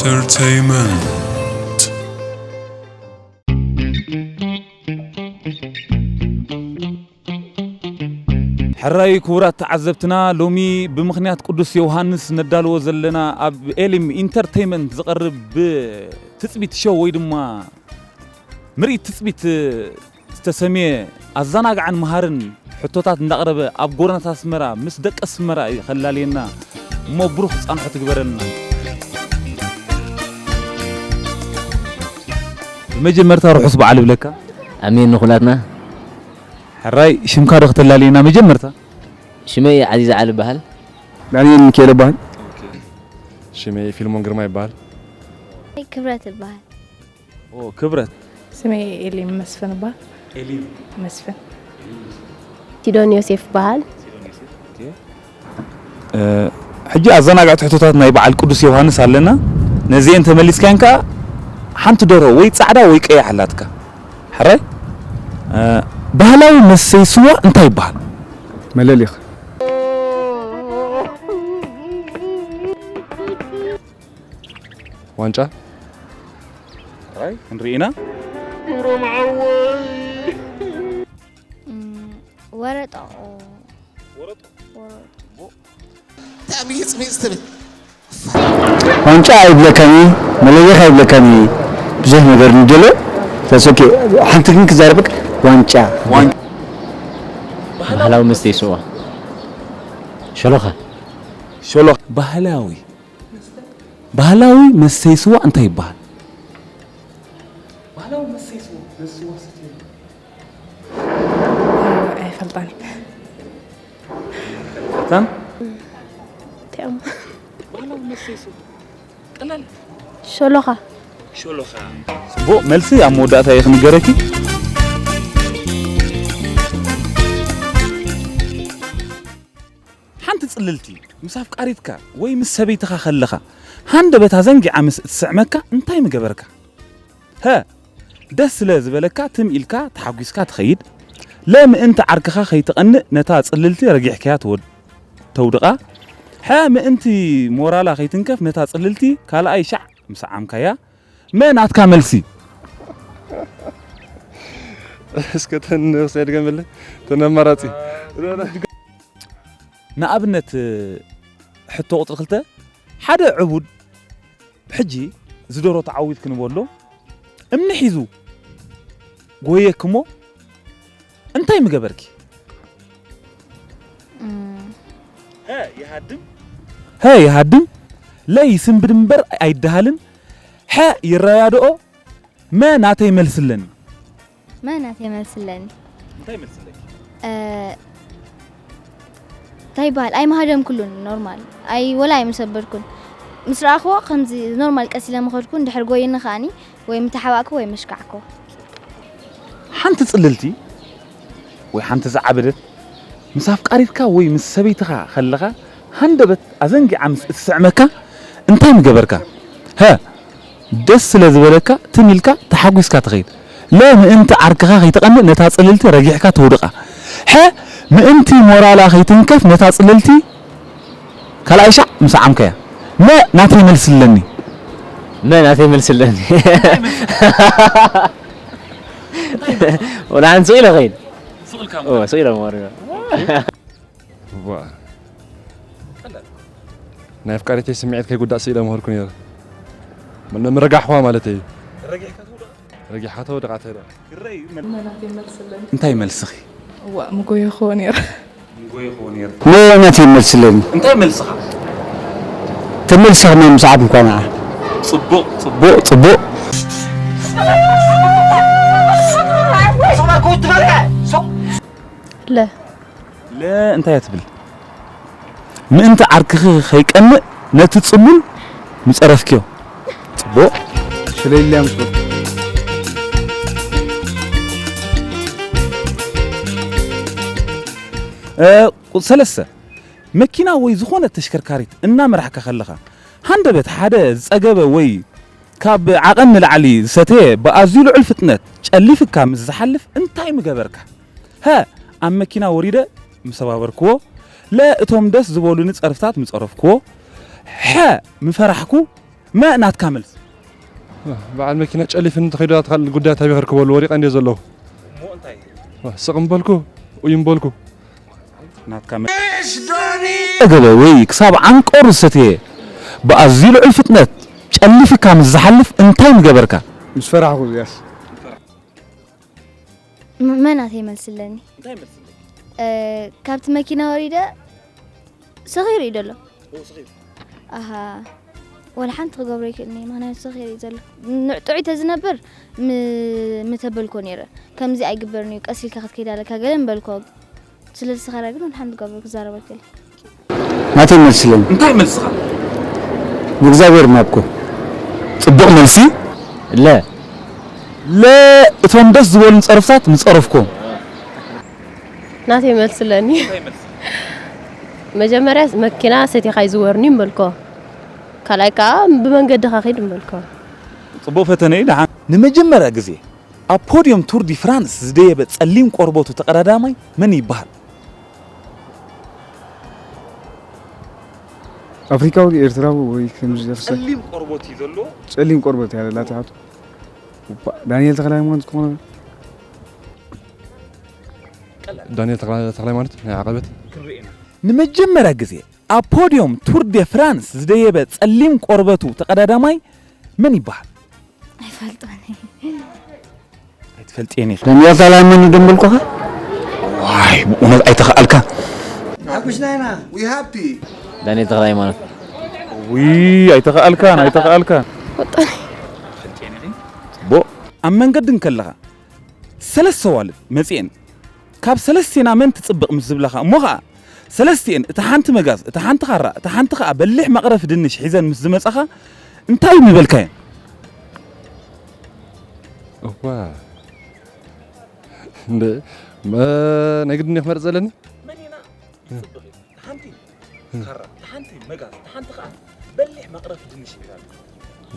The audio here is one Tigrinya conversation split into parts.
Entertainment. ሕራይ ክቡራት ተዓዘብትና፣ ሎሚ ብምኽንያት ቅዱስ ዮሃንስ ነዳልዎ ዘለና ኣብ ኤሊም ኢንተርቴይመንት ዝቐርብ ብትጽቢት ሾው ወይ ድማ ምርኢት ትጽቢት ዝተሰምየ ኣዘናጋዕን መሃርን ሕቶታት እንዳቕረበ ኣብ ጎደናታት ኣስመራ ምስ ደቂ ኣስመራ እዩ ከላልየና እሞ ብሩኽ ጻንሖ ትግበረልና። ብመጀመርታ ርሑስ በዓል እብለካ። ኣሜን ንኹላትና። ሕራይ ሽምካ ዶ ከተላልየና መጀመርታ? ሽመይ ዓዚዝ ዓሊ ይበሃል። ዳንኤል ሚካኤል ይበሃል። ሽመይ ፊልሞን ግርማ ይበሃል። ክብረት ይበሃል። ኦ ክብረት። ስመይ ኤሊም መስፍን ይበሃል። ኤሊም መስፍን። ሲዶን ዮሴፍ ይበሃል። ሕጂ ኣዘናጋዕቲ ሕቶታት ናይ በዓል ቅዱስ ዮሃንስ ኣለና። ነዚአን ተመሊስካን ከኣ ሓንቲ ደርሆ ወይ ጻዕዳ ወይ ቀያሕ ኣላትካ። ሕራይ ባህላዊ መስተይ ስዋ እንታይ ይበሃል? መለሊኽ። ዋንጫ። ሕራይ ክንርኢ ኢና። ወረጣ። እንታይ ሚጽ ሚጽ ትብል? ዋንጫ ኣይብለካን እየ፣ መለሊኽ ኣይብለካን እየ። ብዙሕ ነገር ንደሎ። That's okay። ሓንቲ ግን ክዛረበክ ዋንጫ። ባህላዊ መስተ ይስዋ። ሸሎኻ። ሸሎኻ። ባህላዊ ባህላዊ መስተይ ስዋ እንታይ ይበሃል? ባህላዊ መስተይ ስዋ ነዚ ስዋ ሰትየሉ ኣይፈልጣን። ታን ቲኦም ባህላዊ መስተይ ስዋ ቀላል ሸሎኻ ሸሎኻ። ጽቡቕ መልሲ ኣብ መወዳእታ እየ ክንገረኪ። ሓንቲ ጽልልቲ ምስ ኣፍቃሪትካ ወይ ምስ ሰበይትኻ ከለኻ ሃንደበት ኣዘንጊዓ ምስ እትስዕመካ እንታይ ምገበርካ? ሀ ደስ ስለ ዝበለካ ትም ኢልካ ተሓጒስካ ትኸይድ። ለ ምእንቲ ዓርክኻ ከይትቐንእ ነታ ጽልልቲ ረጊሕካያ ትወድ ተውድቓ። ሐ ምእንቲ ሞራላ ከይትንከፍ ነታ ጽልልቲ ካልኣይ ሻዕ ምስ ዓምካያ። መ ናትካ መልሲ? እስከ ተን እስከ ድገምልኝ። ተን ኣማራጺ። ንኣብነት ሕቶ ቁጽሪ ክልተ ሓደ ዕቡድ ሕጂ ዝደሮ ተዓዊት ክንበሎ እምኒ ሒዙ ጎየክሞ እንታይ ምገበርኪ? ሀ ይሃድም ሀ ይሃድም ለ ይስንብድ እምበር ኣይደሃልን ሐ ይረዳድኦ መ ናተይ መልስለኒ መ ናተይ መልስለኒ እንታይ መልስለኒ እንታይ ይበሃል ኣይመሃደምኩሉን ኖርማል ኣይ ወላ ኣይምሰበርኩን ምስ ረኣኽዎ ከምዚ ኖርማል ቀስ ኢለ ምኸድኩ እንድሕር ጎይኒ ከኣኒ ወይ ምተሓባእኩ ወይ ምሽካዕኩ ሓንቲ ጽልልቲ ወይ ሓንቲ ዝዓበደት ምስ ኣፍቃሪትካ ወይ ምስ ሰበይትኻ ከለኻ ሃንደበት ኣዘንጊዓ ምስ እትስዕመካ እንታይ ምገበርካ? ሀ ደስ ስለ ዝበለካ ትም ኢልካ ተሓጒስካ ትኸይድ። ለ ምእንቲ ዓርክኻ ከይትቐንእ ነታ ጽልልቲ ረጊሕካ ተውድቓ። ሐ ምእንቲ ሞራላ ከይትንከፍ ነታ ጽልልቲ ካልኣይ ሻዕ ምስ ዓምካያ። መ ናተይ መልስለኒ። መ ናተይ መልስለኒ። ወላ ሓንቲ ስቕ ኢለ ኸይድ። ስቕ ኢለ መወርዮ። ናይ ኣፍቃሪተይ ስምዒት ከይጉዳእ ስኢለ ምኸድኩ ነይረ። ምረጋሕኳ ማለት እዩ። ረጊሕካ ተወድቓ ትህደ። እንታይ መልስኺ? እዋ ምጎየኽዎ ነይረ። መ ናተይ መልስለኒ። እንታይ መልስኻ? ተመልሰኽ መ ምስ ዓብኳ ንዓ። ጽቡቕ ጽቡቕ ጽቡቕ። ለ ለ እንታይ እያ ትብል? ምእንቲ ዓርክኺ ከይቀንእ ነቲ ጽሉል ምጸረፍክዮ። ጽቡቕ። ሽለልያ ምስ በልኩ። እ፣ ቁ- ሰለስተ መኪና ወይ ዝኾነ ተሽከርካሪት እናመራሕካ ከለኻ ሃንደበት ሓደ ዝጸገበ ወይ ካብ ዓቐን ንላዕሊ ዝሰተየ ብኣዝዩ ልዑል ፍጥነት ጨሊፍካ ምስ ዝሓልፍ እንታይ ምገበርካ? ሀ ኣብ መኪና ወሪደ ምሰባበርክዎ። ለ እቶም ደስ ዝበሉኒ ጸርፍታት ምጸረፍክዎ። ሐ ምፈራሕኩ። መ ናትካ መልሲ? በዓል መኪና ጨሊፍኒ እንተኸይዱ፣ ኣትኻል ጉዳያት ኣበይ ከርከበሉ? ወሪቐ እንድየ ዘለኹ። ስቕ እምበልኩ፣ ኡይ እምበልኩ። ናትካ መ-፣ ገበ ወይ ክሳብ ዓንቀሩ ዝሰተየ ብኣዝዩ ልዑል ፍጥነት ጨሊፍካ ምስ ዝሓልፍ እንታይ ምገበርካ? ምስ ፈራሕኩ እዚኣስ። ም-፣ መን ኣተይ መልስለኒ? እንታይ መልስለኒ? እ፣ ካብቲ መኪና ወሪደ ሰኺሩ እዩ ዘሎ። ኦ፣ ሰኺሩ። ኣሃ። ወላ ሓንቲ ክገብሮ ይክእልኒ፣ ምኽንያቱ ሰኺሩ እዩ ዘሎ። ንዕ ጥዑይ ተዝነብር ም-፣ ምተበልኮ ነይረ። ከምዚ ኣይግበርን እዩ፣ ቀስ ኢልካ ክትከይድ ኣለካ ገለ ምበልኮ። ስለ ዝሰኸረ ግን ወላ ሓንቲ ክገብሮ ክዛረብ ኣይክእልን። ናተይ መልስለኒ። እንታይ መልስኻ? ንእግዚኣብሔር እናብኮ። ጽቡቕ መልሲ። ለ። ለ፣ እቶም ደስ ዝበሉን ጸርፍታት ምጸረፍኮ። ናተይ መልስለኒ። እንታይ መልሲ? መጀመርያ መኪና ሰቲኻ ይዝወርኒ እምበልኮ። ካልኣይ ከኣ ብመንገድኻ ኺድ እምበልኮ። ጽቡቕ ፈተነ እዩ፣ ደሓን። ንመጀመርያ ግዜ ኣብ ፖድዮም ቱር ዲ ፍራንስ ዝደየበ ጸሊም ቆርበቱ ተቐዳዳማይ መን ይበሃል? ኣፍሪካዊ፣ ኤርትራዊ ወይ ከምዚ ዝርሰ-? ጸሊም ቆርበት እዩ ዘለዎ። ጸሊም ቆርበት እያ ዘላ ትሓቱ። እባ፣ ዳንኤል ተኽለ ሃይማኖት ክኾነ? ዳንኤል ተኽለ፣ ተኽለ ሃይማኖት ናይ ዓቐበት። ክንርኢ ኢና። ንመጀመርያ ግዜ ኣብ ፖድዮም ቱር ደ ፍራንስ ዝደየበ ጸሊም ቆርበቱ ተቐዳዳማይ መን ይበሃል? ኣይፈልጦን። ኣይትፈልጥየን ኢኺ። ዳንኤል ተኽለ ሃይማኖት ደምበልኩኻ? ዋይ፣ ብእውነት ኣይተኸኣልካ። ሓጉሽ ናይና፣ we happy። ዳንኤል ተኽለ ሃይማኖት። ውይ፣ ኣይተኸኣልካን፣ ኣይተኸኣልካን። ወጣኒ። ጽቡቕ። ኣብ መንገዲ እንከለኻ ሰለስተ ኣዋልድ መጺኤን፣ ካብ ሰለስቴና መን ትጽብቕ ምስ ዝብላኻ፣ እሞ ኸኣ ሰለስቲኤን፣ እታ ሓንቲ መጋዝ፣ እታ ሓንቲ ካራ፣ እታ ሓንቲ ኸኣ በሊሕ መቕረፊ ድንሽ ሒዘን ምስ ዝመጻኻ፣ እንታይ ምበልካየን? እዋ። እንደ፣ መ-፣ ናይ ግድን እየ ክመርጽ ዘለኒ? መን ኢና ትጽብቕ? ሓንቲ ካራ፣ ሓንቲ መጋዝ፣ ሓንቲ ኸኣ በሊሕ መቕረፊ ድንሽ ሒዛ ኣላ።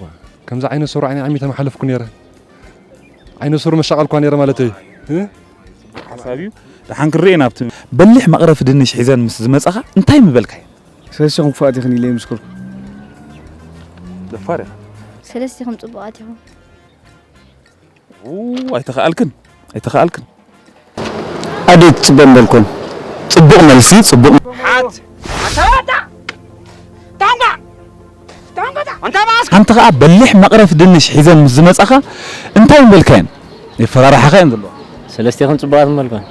ዋ፣ ከምዛ ዓይነ ሱር ዓይነ ዓሚተ ምሓለፍኩ ነይረ። ዓይነ ሱር መሻቐልኳ ነይረ ማለተይ። እ? ሓሳብ እዩ። ደሓን ክንርኢ ኢና ኣብቲ በሊሕ መቕረፊ ድንሽ ሒዘን ምስ ዝመጻኻ እንታይ ምበልካየን? ሰለስቲኹም ክፉኣት ኢኽን ኢለ ይምስክርኩ። ደፋር ኢኻ። ሰለስቲኹም ጽቡቓት ኢኹም። ኡ፣ ኣይተኸኣልክን፣ ኣይተኸኣልክን። ኣዴት ጽቡቕ በልኩም። ጽቡቕ መልሲ፣ ጽቡቕ። ሓት። ኣንታ ባታ! ታንጋ! ታንጋታ! ኣንታ ባስ! ሓንቲ ኸኣ በሊሕ መቕረፊ ድንሽ ሒዘን ምስ ዝመጻኻ እንታይ ምበልካየን? የፈራርሓኻ እየን ዘለዋ። ሰለስቲኹም ጽቡቓት ምበልኩም።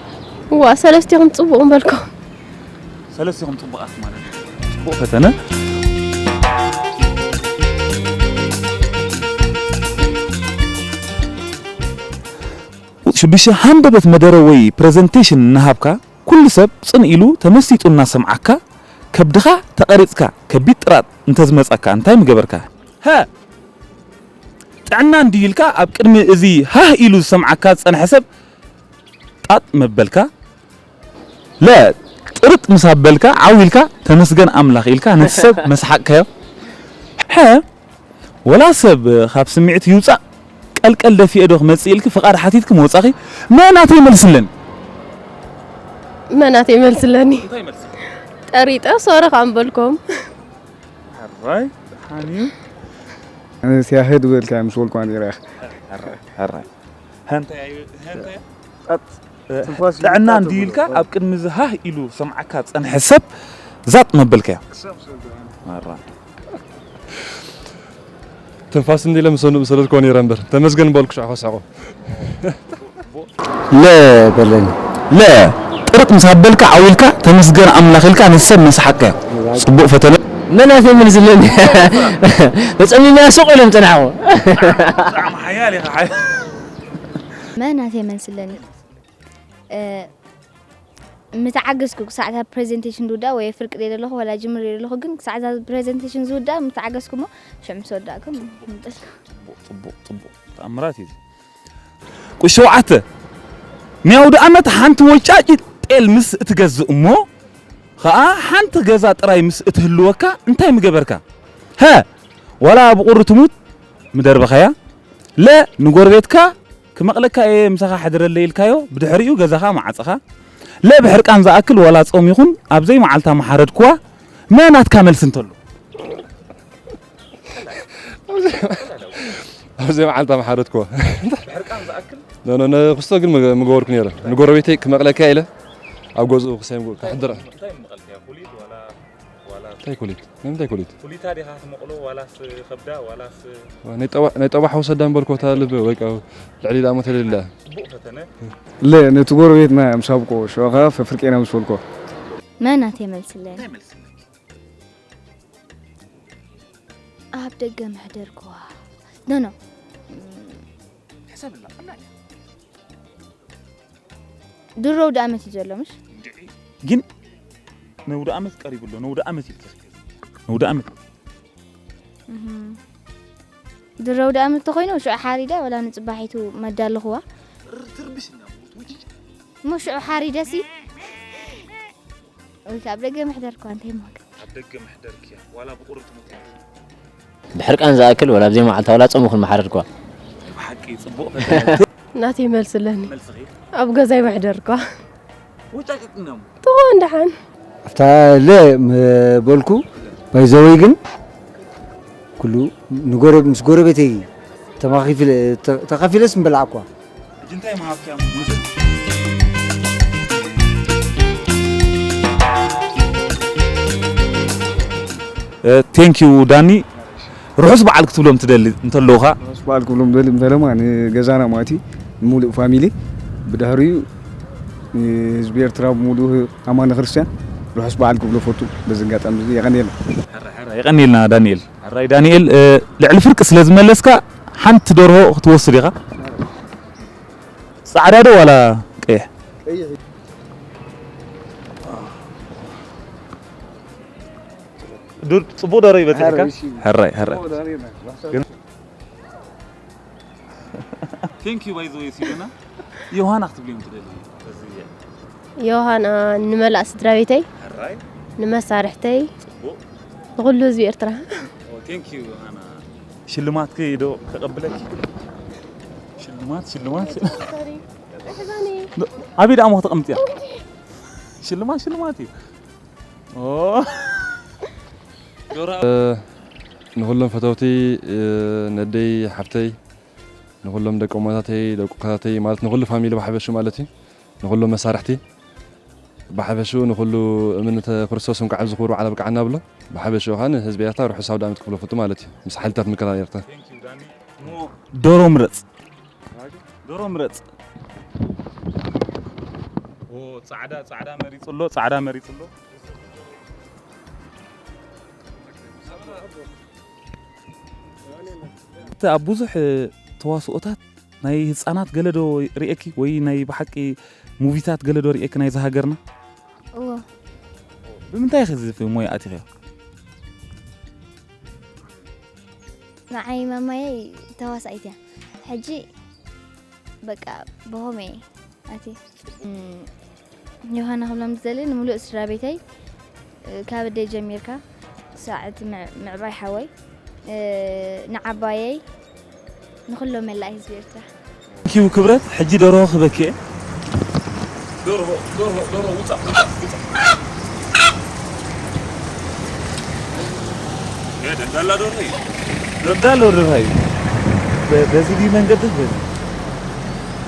ዋ፣ ሰለስቲኹም ጽቡቕ ምበልኩም። ሰለስቲኹም ጽቡቓት ማለት እዩ። ጽቡቕ ፈተነ። ሽዱሽተ፣ ሃንደበት መደረ ወይ ፕረዘንቴሽን እናሃብካ፣ ኩሉ ሰብ ጽን ኢሉ ተመሲጡ እናሰምዓካ፣ ከብድኻ ተቐሪጽካ፣ ከቢድ ጥራጥ እንተዝመጻካ እንታይ ምገበርካ? ሀ! ጥዕና እንድዩ ኢልካ ኣብ ቅድሚ እዚ ሃህ ኢሉ ዝሰምዓካ ዝጸንሐ ሰብ ጣጥ መበልካ። ለ፣ ጥርጥ ምስ ኣበልካ ዓው ኢልካ ተመስገን ኣምላኽ ኢልካ ነቲ ሰብ መስሓቅካዮ። ሐ፣ ወላ ሰብ ካብ ስምዒት ይውጻእ ቀልቀል ደፊኤ ዶ ክመጽእ ኢልኪ ፍቓድ ሓቲትኪ ምወጻኺ። መ ናተይ መልስለኒ። መ ናተይ መልስለኒ። እንታይ መልሲ? ጠሪጠ ሶሪ ካብ ምበልኩም። ሕራይ፣ ደሓን እዩ። ኣነ ሲያሄድ በልካ ምስ በልኳ ነይረ። ሕራይ፣ ሕራይ። ሃንታይ ኣይ-፣ ሃንታይ? እ፣ ጥዕና እንድዩ ኢልካ ኣብ ቅድሚ እዚ ሃህ ኢሉ ሰምዓካ ዝጸንሐ ሰብ ዛጥ መበልካዮ። ኣራ። ትንፋስ እንዲለ ምሰኑ ምሰለልኮ ነይረ እምበር፣ ተመስገን በልኩ ሽዑ ከስሕቆ። ለ በለኒ። ለ ጥርጥ ምስ ኣበልካ ዓው ኢልካ ተመስገን ኣምላኽ ኢልካ ነቲ ሰብ መስሓቅካዮ። ጽቡቕ ፈተነ። መን ኣተይ መልስለኒ? ተጸሚምና ሱቕ ኢሎም ጸናሕዎ። ብጣዕሚ ሓያል ኢኻ፣ ሓያል። መን ኣተይ መልስለኒ? እ፣ ምተዓገስኩ ክሳዕ እታ ፕሬዘንቴሽን ዝውዳእ ወይ ፍርቂ ደለኹ ዋላ ጅምር ደለኹ፣ ግን ክሳዕ እዛ ፕሬዘንቴሽን ዝውዳእ ምተዓገስኩ እሞ ሽዑ ምስ ወዳእኩ ምጥል። ጽቡቕ፣ ጽቡቕ፣ ጽቡቕ። ተኣምራት እዩ እዚ። ቁ-፣ ሸውዓተ፣ ናይ ኣውደ ኣመት ሓንቲ ወጫጭ ጤል ምስ እትገዝእ እሞ ኸኣ ሓንቲ ገዛ ጥራይ ምስ እትህልወካ እንታይ ምገበርካ? ሀ፣ ዋላ ብቑሪ ትሙት ምደርበኻያ? ለ፣ ንጎረቤትካ ክመቕለካ እየ ምሳኻ ሕድረለይ ኢልካዮ፣ ብድሕሪኡ ገዛኻ መዓጽኻ። ለ፣ ብሕርቃን ዝኣክል ዋላ ጾም ይኹን ኣብ ዘይመዓልታ ምሓረድክዋ። መ ናትካ መልሲ እንተሎ? ኣብዚ መዓልታ መሓረድኩዎ። ብሕርቃን ዝኣክል? ኖ፣ ኖ፣ ንክስቶ ግን ምገ-፣ ምገበርኩ ነይረ። ንጎረቤተይ ክመቕለካ ኢለ ኣብ ገዝኡ ክሰም-፣ ክሕድር። እንታይ ምቐልክያ? ኩሊት ዋላ፣ ዋላ እንታይ ኩሊት? ንምንታይ ኩሊት? ኩሊታ ዲኻ ትመቕሎ ዋላስ ከብዳ ዋላስ ናይ ጠባ-፣ ናይ ጠባሕ ወሰዳ እምበር ኮታ ልብ ወይ ከዓ ልዕሊ ኢላ ሞተ ልላ። ጽቡቕ ፈተነ። ለ፣ ነቲ ጎረቤትና ምሳብቆ፣ ሽዑ ኸዓ ፈፍርቄና ምስ በልኮ። መን ኣትየ መልስለይ? እንታይ መልስለይ? ኣብ ደገ ምሕደርክዋ። ኖ፣ ኖ። ሕሰብላ፣ ቀላል እያ። ድሮ ኣውደ ኣመት እዩ ዘሎ፣ ምሽ? እንድዒ። ግን ነውደ ኣመት ቀሪቡ ኣሎ፣ ነውደ ኣመት ኢልኪ። ነውደ ኣመት። እህ። ድሮ ኣውደ ኣመት ተኾይኑ፣ ሽዑ ሓሪዳ፣ ወላ ንጽባሒቱ መዳለኽዋ። ትር-፣ ትርብሽ እና ሞት፣ ውጭ። እሞ ሽዑ ሓሪደሲ። ወይ ካብ ደገ መሕደር እኳ እንታይ ሞት? ኣብ ደገ መሕደርኪ እያ፣ ዋላ ብቁሪ ትሞት እያ። ብሕርቃን ዝኣክል፣ ወላ ኣብ ዘይመዓልታ፣ ወላ ጾም ይኹን መሓረድኳ። ብሓቂ ጽቡቕ ፈተነ። ናተይ መልሲ ኣለኒ። መልስኺ? ኣብ ገዛይ መሕደርኳ። ወይ ጫጭት እነሙ? ትኾን ደሓን። ኣብታ ለ ምበልኩ፣ ባይዘወይ ግን፣ ኩሉ ንጎረ-፣ ምስ ጎረቤተይ ተማኺፊለ-፣ ተ-፣ ተኻፊለስ ምበላዕኳ። ሕጂ እንታይ ምሃብክያ? እ፣ ቴንክ ዩ ዳኒ። ርሑስ በዓል ክትብሎም ትደሊ እንተለውኻ? ርሑስ በዓል ክብሎም ደሊ እንተለማ ንገዛና ማለት እዩ፣ ንሙሉእ ፋሚሊ፣ ብድሕሪኡ ንህዝቢ ኤርትራ ብምሉእ ኣማኒ ክርስትያን ርሑስ በዓል ክብሎ ፈቱ። በዚ ኣጋጣሚ እዚ የቐንየልና። ሕራይ፣ ሕራይ፣ የቐንየልና ዳንኤል። ሕራይ ዳንኤል፣ እ፣ ልዕሊ ፍርቂ ስለ ዝመለስካ ሓንቲ ደርሆ ክትወስድ ኢኻ። ጻዕዳ ዶ ዋላ ቀይሕ? ቀይሕ። ዱ-፣ ጽቡቕ ደርሆ ይበጽሕካ? ሕራይ፣ እሺ። ሕራይ፣ ሕራይ። ጽቡቕ ደርሆ ይበጽሕ። ግን ቴንክ ዩ ባይ ዘ ወይ ሲዶና። ዮሃና ክትብልዮም ትደሊ? በዚ ዮሃና ንመላእ ስድራ ቤተይ፣ ሕራይ። ንመሳርሕተይ፣ ጽቡቕ። ንኹሉ ህዝቢ ኤርትራ። ኦ፣ ቴንክ ዩ ዮሃና። ሽልማትኪ ዶ ከቐብለኪ? ሽልማት፣ ሽልማት። ኣበይ ደኣ እሞ ከተቐምጥያ? ሽልማት፣ ሽልማት እዩ። ኦ። እ፣ ንኹሎም ፈተውቲ፣ እ፣ ነደይ፣ ሓፍተይ፣ ንኹሎም ደቂ እሞታተይ፣ ደቂ ኮታተይ፣ ማለት ንኹሉ ፋሚሊ ብሓፈሽኡ ማለት እዩ። ንኹሎም መሳርሕቲ ብሓፈሽኡ፣ ንኹሉ እምኒ ተ-፣ ክርስቶስ እንኳዕ ኣብዚ ክብሪ በዓል ኣብቅዓና ብሎ። ብሓፈሽኡ ኸኣ ንህዝቢ ኤርትራ ርሑስ ኣውደ ዓመት ክብሎ ፈቱ ማለት እዩ። ምስ ሓይልታት ምክልኻል ኤርትራ። ዶሮ ምረጽ። ዶሮ ምረጽ። ኦ፣ ጻዕዳ፣ ጻዕዳ መሪጹ ኣሎ፣ ጻዕዳ መሪጹ ኣሎ። እቲ ኣብ ብዙሕ ተዋስኦታት ናይ ህጻናት ገለ ዶ ርእየኪ ወይ ናይ ብሓቂ ሙቪታት ገለ ዶ ርእየኪ ናይዛ ሃገርና? እዎ። ብምንታይ ኢኺ እዚ ሞያ ኣቲኺዮ? ንዓይ ማማየይ ተዋሳኢት እያ። ሕጂ በቃ ብኸምኡ እየ ኣትየ። እም፣ ዮሃና ክብሎም ዝደሊ ንምሉእ ስድራ ቤተይ፣ እ፣ ካብ ኣደይ ጀሚርካ ክሳዕ እቲ ምዕ-፣ ምዕባይ ሓወይ፣ እ፣ ንዓባየይ፣ ንኹሎም መላእ ህዝቢ ኤርትራ። ኪው ክብረት፣ ሕጂ ደርሆ ክበኪ እየ። ደርሆ፣ ደርሆ፣ ደርሆ፣ ውጻእ፣ ውጻእ፣ ውጻእ። ሄደ፣ እንዳላ ደርሆ እዩ። እንዳላ ደርሆ እዩ። በ-፣ በዚህ ቢ መንገድህ በዚህ።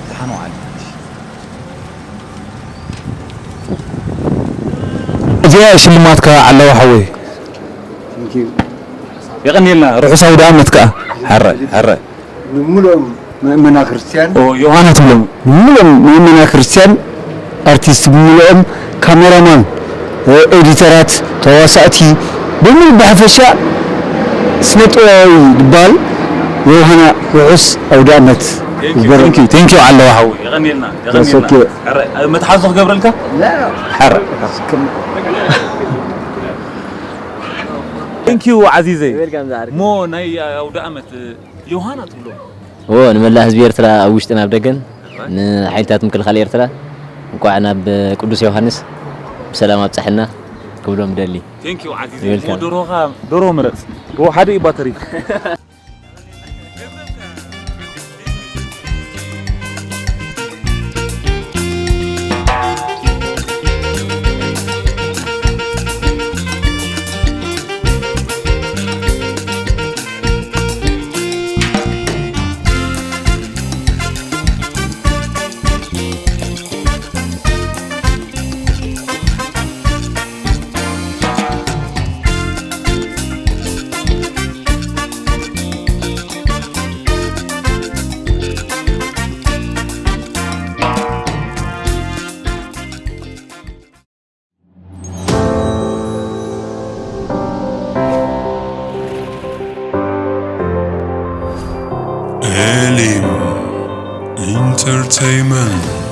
ደሓን ዋዓል። እዚኣ ሽልማትካ ዓለዋ ሓወይ። Thank you። የቐንየልና፣ ርሑስ ኣውደ ዓመት ከኣ። ሕራይ፣ ሕራይ። ንምሉኦም ምእመና ክርስትያን። ኦ፣ ዮሃና ትብሎም። ንምሉኦም ምእመና ክርስትያን፣ ኣርቲስት ብምሉኦም፣ ካሜራማን፣ እ፣ ኤዲተራት፣ ተዋሳእቲ፣ ብምሉእ ብሓፈሻ ስነ ጥበባዊ ዝበሃል ዮሃና ርሑስ ኣውደ ዓመት ይግበረልኩም። Thank you፣ thank you ዓለዋ ሓወይ። የቐንየልና፣ That's የቐንየልና። okay። ሕራይ፣ መትሓዚ ክገብረልካ? ላ። ሕራይ። Thank you ዓዚዘይ። Welcome ዝዓርከይ። ሞ ናይ ኣውደ ዓመት ዮሃና ትብሎ? ዎ፣ ንመላእ ህዝቢ ኤርትራ ኣብ ውሽጥን ኣብ ደገን፣ ንሓይልታት ምክልኻል ኤርትራ እንቋዕ ናብ ቅዱስ ዮሃንስ ብሰላም ኣብጽሐና ክብሎም እደሊ። Thank you ዓዚዘይ። Welcome። ሞ ዶሮኻ፣ ዶሮ ምረጽ። ዎ፣ ሓደ እዩ ባተሪ። Entertainment.